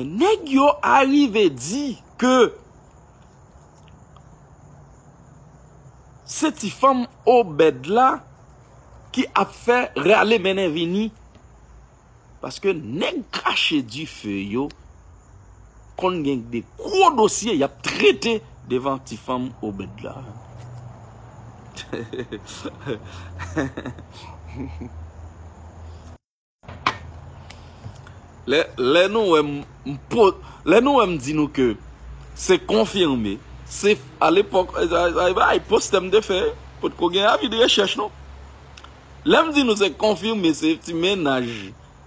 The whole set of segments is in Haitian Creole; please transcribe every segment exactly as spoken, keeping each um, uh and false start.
Nèg yo arive di ke se ti fanm Obed la ki ap fè rale mennen vini. Paske nèg krache dife yo konn gen de gwo dosye y ap trete devan ti fanm Obed la. Lè, lè nou wè m, m po-, lè nou wè m di nou ke se konfime, se alepòk, ay, ay, ay, poste m te fè, potko gen avi de rechèch non. Lè m di nou se konfime, se ti mennaj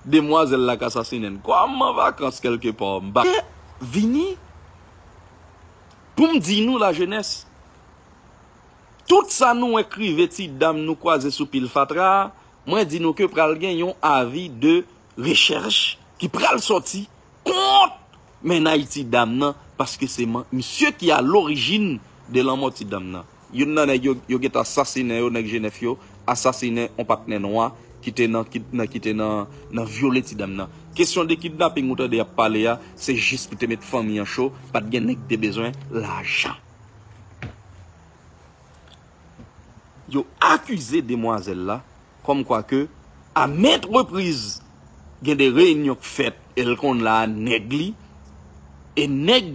demwazèl la k asasinen l. Kòm m an vakans kèlkepa, m pa vini pou m di nou lajenès. Tout sa nou wè k rive ti dam nou kwaze sou pil fatra a, mwen di nou ke pral gen yon avi de rechèch ki pral sòti kont mennaj ti dam nan, paske se man-, misye ki a lorijin de lanmò ti dam nan. Youn nan nèg yo, yo gentan asasinen yo, nèg Jenèf yo, asasinen yon patnè nwa ki te nan, ki, nan, ki te nan, nan vyole ti dam nan. Kesyon de kidnaping ou tande y ap pale a, se jis pou te met fanmi an cho, pa t gen nèg ki te bezwen lajan. Yo akize demwazèl la kòmkwa ke a ment repriz gen de reyinyon k fèt e l konn la a nèg li, e nèg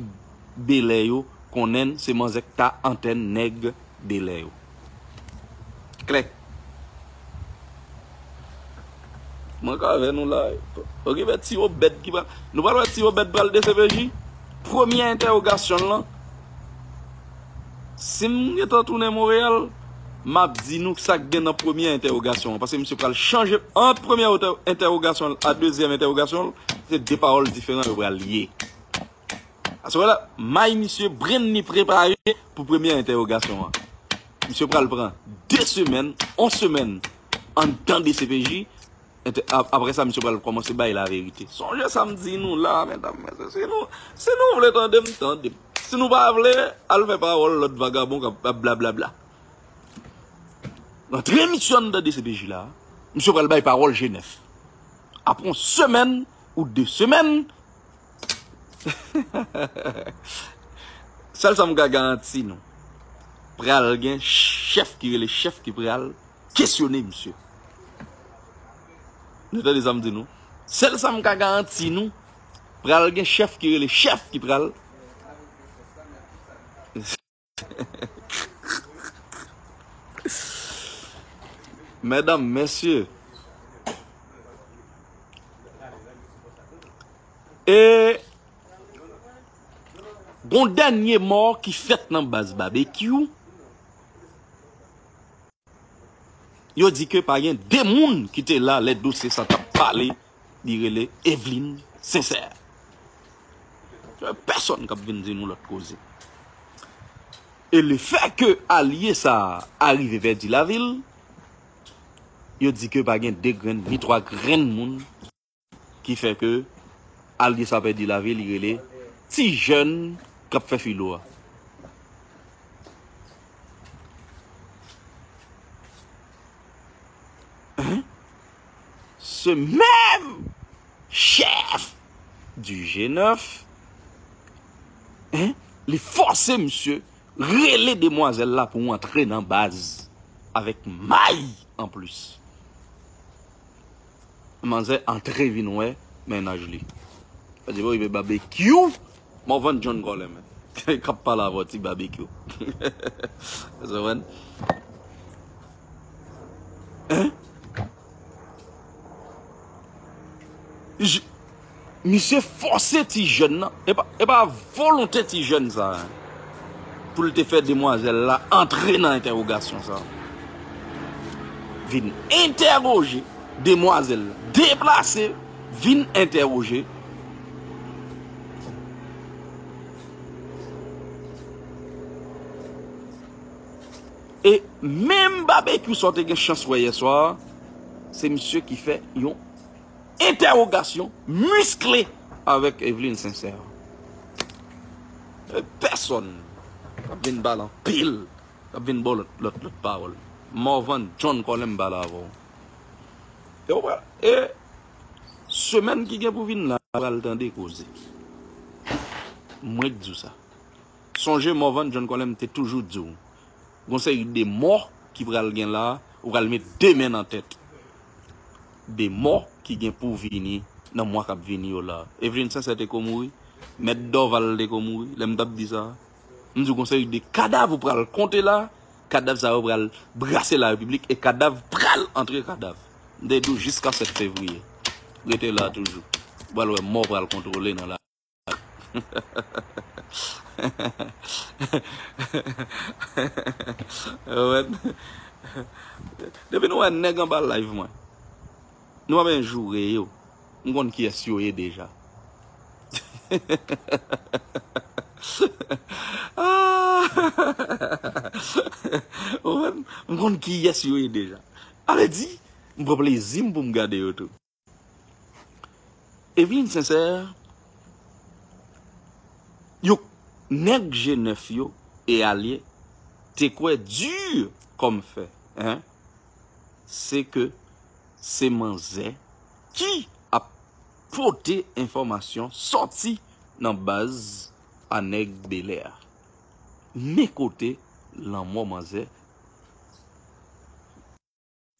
Belè yo konnen l se manzè k ta antèn nèg Belè yo. Klè. Mwen ka avè nou la. Okipe ti Obèd ki pral. Nou pral wè ti Obèd pral D C P J. Premye entèwogasyon l lan. Si m gentan tounen Monreyal, m ap di nou sa k gen nan premye entèwogasyon an. Paske misye pral chanje ant premye entè-, entèwogasyon l a dezyèm entèwogasyon l. Se de pawòl diferan yo pral ye. Aswè la, may misye brenn li prepare pou premye entèwogasyon an. Misye pral pran de semèn, yon semèn anndan D C P J. Entè-, ap-, apre sa, misye pral kòmanse bay laverite. Sonje sa m di nou la, medam, mesye, si nou, si nou vle tande m, tande m. Si nou pa vle, al fè pawòl lòt vagabon k ap, ap blablabla. Antre misye anndan D C P J la, misye pral bay pawòl Jenèf. Apre yon semèn ou de semèn, sèl sa m ka garanti nou, pral gen chèf ki rele chèf ki pral kesyone misye. Nou tande sa m di nou? Sèl sa m ka garanti nou, pral gen chèf ki rele chèf ki pral Medam, mesye. E gon dènye mò ki fèt nan baz Babekyou. Yo di ke pa gen de moun ki te la lè dosye sa t ap pale, li rele Evelyne Sincère. Pèsonn k ap vin di nou lòt koze. E lefè ke alye sa a rive pèdi lavi l, yo di ke pa gen de grenn ni twa grenn moun ki fè ke alye sa pèdi lavi, li rele ti jèn k ap fè filo a. Hein? Ce même chef du G neuf, hein, li fòse misye rele demwazèl la pou antre nan baz avèk may anplis. Manzè antre vin wè mennaj li. Sa di, bon, rive Babekyou, Morvan John Colem k ap pale avè w, ti Babekyou. Ou konprann? Hein? J-, misye fòse ti jèn nan. E pa, e pa volonte ti jèn sa a pou l te fè demwazèl la antre nan entèwogasyon sa a. Vin entèwoje demwazèl la. Deplase, vin entèwoje. E menm Babekyou sa w te gen chans wè yè swa a, se misye ki fè yon entèwogasyon miskle avèk Evelyne Sincère. E pèsonn k ap vin ba l anpil, k ap vin ba w lòt, lòt, lòt pawòl. Morvan John Colem m pale avè w. E w pral, e semèn ki gen pou vin la, w pral tande koze. Mwen k di w sa. Sonje Morvan John Colem te toujou di w, gon seri de mò ki pral gen la, ou pral met de men nan tèt. De mò ki gen pou vini nan mwa k ap vini yo la. Evelyn Sincère te ko mouri, Mèt Dorval te ko mouri, lè m t ap di sa. M di w gon seri de kadav ou pral konte la, kadav sa yo pral brase larepiblik e kadav pral antre kadav. M te di w jiska sèt fevriye. Rete la toujou. Ou pral wè mò pral kontwole nan la. Depi nou wè nèg anba live mwen, nou pa bezwen joure yo. M konn kiyès yo ye deja. Ah! Ou konprann? M konn kiyès yo ye deja. Sa vle di, m pran plezi m pou m gade yo tou. Evelyn Sincère, yo, nèg G nèf yo e alye te kwè di kòm fè, en, se ke se manzè ki ap pote enfòmasyon sòti nan baz a nèg Bèlè a. Men kote lanmò manzè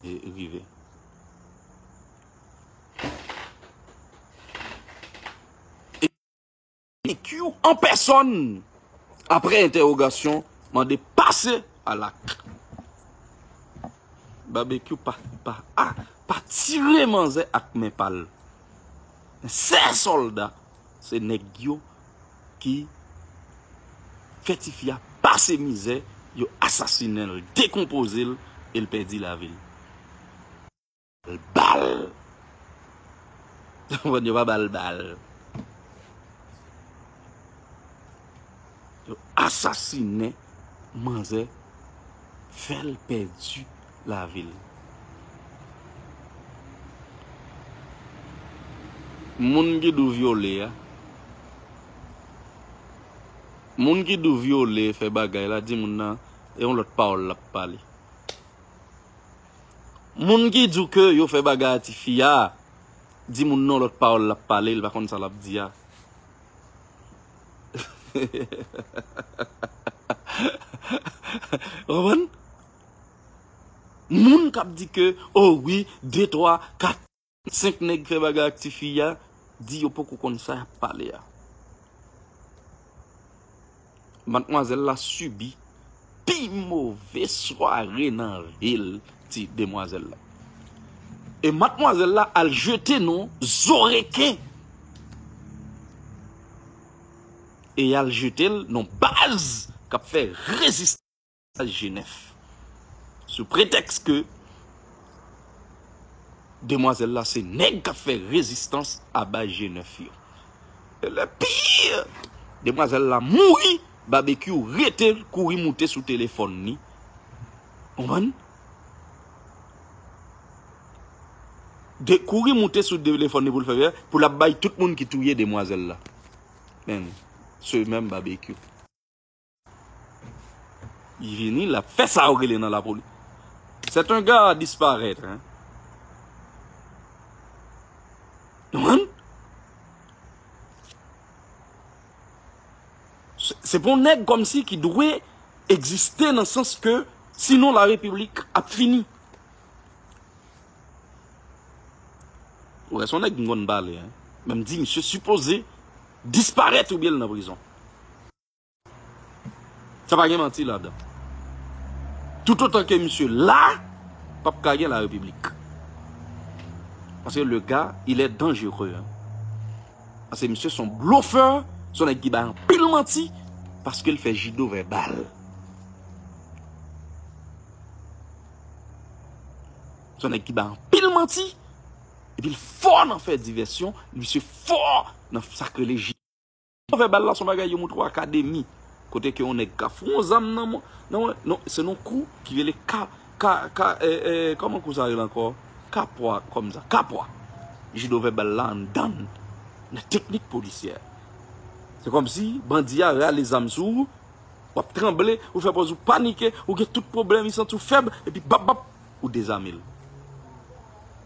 e rive. E B Q an pèsòn, apre entèwogasyon, mande pase a lak. Babekyou pa, pa, a, pa tire manzè ak men pa l. Sè sòlda, se nèg yo ki fè tifi a pase mizè, yo asasinen l, dekonpoze l, e l pèdi lavi l. Bal. Yo pa ba l bal. Yo asasinen manzè, fè l pèdi lavi l. Moun ki di w vyole a, moun ki di w vyole, fè bagay la, di moun nan, e yon lòt pawòl l ap pale. Moun ki di w ke yo fè bagay a tifi a, di moun nan lòt pawòl l ap pale, l pa konn sa l ap di a. Ou konprann? Moun k ap di ke, o wi, de, twa, kat, senk nèg fè bagay ak tifi a, di yo poko konn sa y ap pale a. Madmwazèl la sibi pi move sware nan vi l, ti demwazèl la. E madmwazèl la al jete non zo reken. E y al jete l non baz k ap fè rezistans. Jenèf. Sou pretèks ke demwazèl la se nèg k ap fè rezistans a baz Jenèf yo. E le pire, demwazèl la mouri, Babekyou rete l kouri moute sou telefòn li. Konprann? De kouri moute sou telefòn li pou l fè, pou l ap bay tout moun ki touye demwazèl la. Men, se menm Babekyou. Li vini, l ap fè sa yo rele nan lapoli. C'est un gars à disparaître, hein. Ou konprann? Se, se pa yon nèg kòmsi ki dwe egziste nan sans ke sinon larepiblik ap fini. Ou wè, se yon nèg m konn pale, hein. Men m di misye sipoze disparèt oubyen l nan prizon. Sa pa gen manti ladan. Toutotan ke misye la, p ap ka gen larepiblik. Paske le gars, il est dangereux, hein. Paske misye se yon blofè, se yon nèg ki bay anpil manti, paske l fè jido vèbal. Se yon nèg ki bay anpil manti, epi l fò nan fè divèsyon, misye fò nan sa k rele jido. Vèbal la se yon bagay yo montre w akademi. Kote ke yon nèg ka fout yon zam nan, nan, nan, se yon kou ki rele ka, ka, ka, e, e, kòman kou sa rele ankò? Kapwa, kòmsa, kapwa. Jido vèbal la anndan, nan teknik polisyè. Se kòmsi bandi a rale zam sou ou, w ap tranble, ou fè pòz ou panike, ou gen tout pwoblèm, li santi w fèb, epi bap, bap, ou dezame l.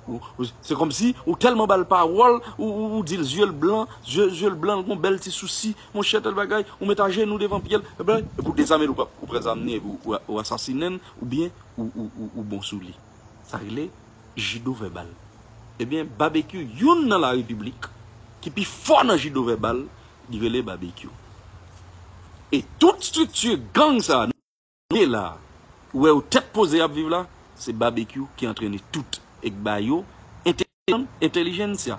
Ou- ou- Se kòmsi ou tèlman ba l pawòl, ou, ou, ou di l zye l blan, zye, zye l blan, l gon bèl ti sousi, monchè, tèl bagay, ou met ajenou devan pye l, epi pou dezame l, ou pa- ou pran zam li, epi ou, ou asasinen l, oubyen ou, ou, ou, ou bon sou li. Sa rele jido vèbal. Ebyen, Babekyou, youn nan la repiblik ki pi fò nan jido vèbal, li rele Babekyou. E tout estrikti gang sa a, nou ye la, ou wè yo tèt poze ap viv la, se Babekyou ki antrene tout, e k ba yo entèlijensya,